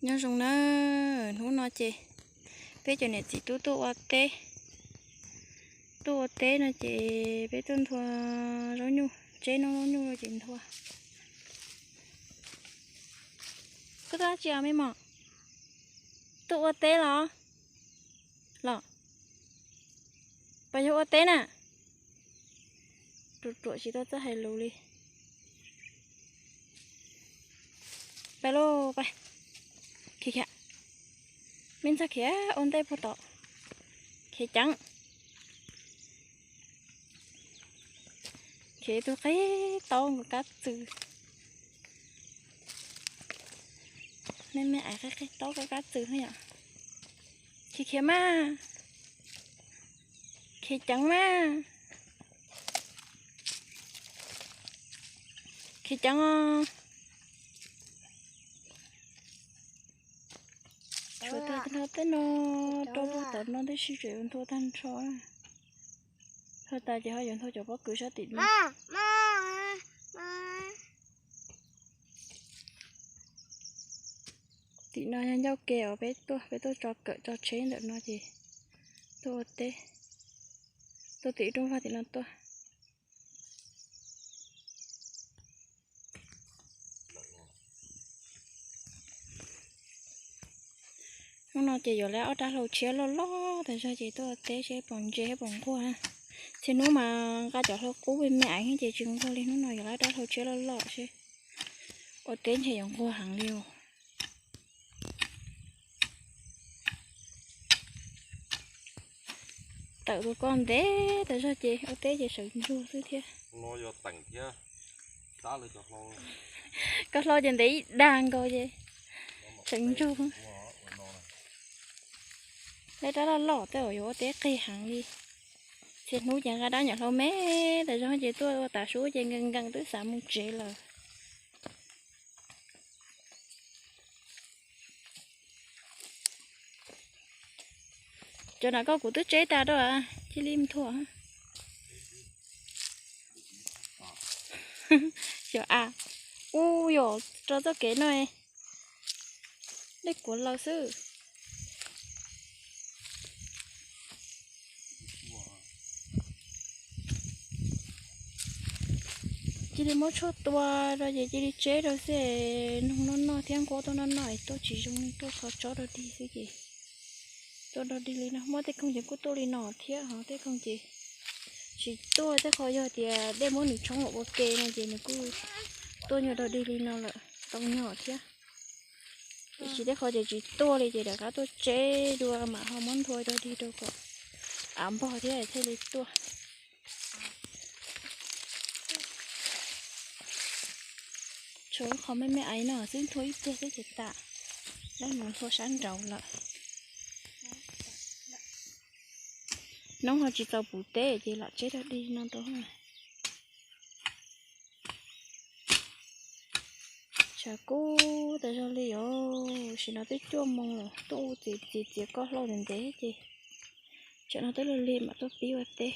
Nyob zoo na, hnub no ces peb cov niam txiv tub tuaj ua teb, tuaj ua teb no ces peb tuaj nthua zaub nyuj, tseb noob zaub nyuj ces nthua. Koj tuaj dab tsi os me mos? Tuaj ua teb los? Los, pais yog ua teb na. Ruam ruam tsis tau txawj hais lus li. Pais lauj, pais. Khiav khiav. Me ntxog khiav ua ntej puag tod. Khiav ceev. Khiav tus qeb taub nkaus kab txwm. Me me ais qeb qeb taub kab kab txwm yom. Khiav khiav mas. Khiav ceev mas. Khiav ceev os. Tshuav tag nrho tej no, rau puag tom no tib si tseem yuav nthua tag nrho. Nthua tas ces ho yuav nthua cov pob kws sab tim no. Tim no yog ncauj ke uas peb tuaj, peb tuaj tso kawm tso tsheb ntawm no ces tuaj ua teb, tuaj tim rooj vag tim no tuaj. Hnub no ces yuav lawv ob rab hlau tshiab loj loj tas zog ces tuaj ua teb seb puas ntse thiab puas nquag. Txhia hnub mas nqa cov hlau qub me me ais ces tsis nquag li, hnub no yuav lawv ob rab hlau tshiab loj loj seb ua teb ntshe yuav nquag heev li os. Tawm tus ko ntev tas zog ces ua teb ces sawv ntsug xwb thiab. Koj hlau ces ntev ib dag nkaus ces sawv ntsug. Lawv rab loj loj tej uas yuav ua teb qig heev li. Txhia hnub ces nqa rab nyuam hlau me tas zog ces tuaj ua tav su ces nkees nkees twb xav mus tsev lawm. Cov no koj kuv twb tseb tas rau, cia li nthua. Xyov a, u yom, rau txoj kev no dej kuav laws xwb. Cia li muab tshuaj tua rau ces cia li tseb rau xwb. Noog noj noj thiab nquab tuaj noj noj es tuaj tsis zoo li, tuaj kho tsob dog dig xwb ces tuaj dog dig li no. Muaj tej khoom ces kuj tuaj li no thiab ho tej khoom ces tsis tuaj. Tej qhov yog tias dej muab nws tshoob los ua ke no ces nws kuj tuaj nyuag dog dig li no lawm tau nyog thiab. Tiam sis tej qhov ces tsis tuaj li ces rov qab tuaj tseb dua mam ho muab nthua dog dig rau kom av npog thiab thiaj li tuaj. Tshuav qhov me me aiv no xwb, nthua ib pliag xwb ces tas, lawv mus nthua sab nraud lawm. Noob ho tsis txaus puv teb ces lam tseb dog dig no rau. Tshav kub tas zog li os, sim no twb cuaj moos lawm, tuaj ua txiav txiav txiav koj hlau ntev ntev ces tsam no twb lig lig mam tuaj pib ua teb.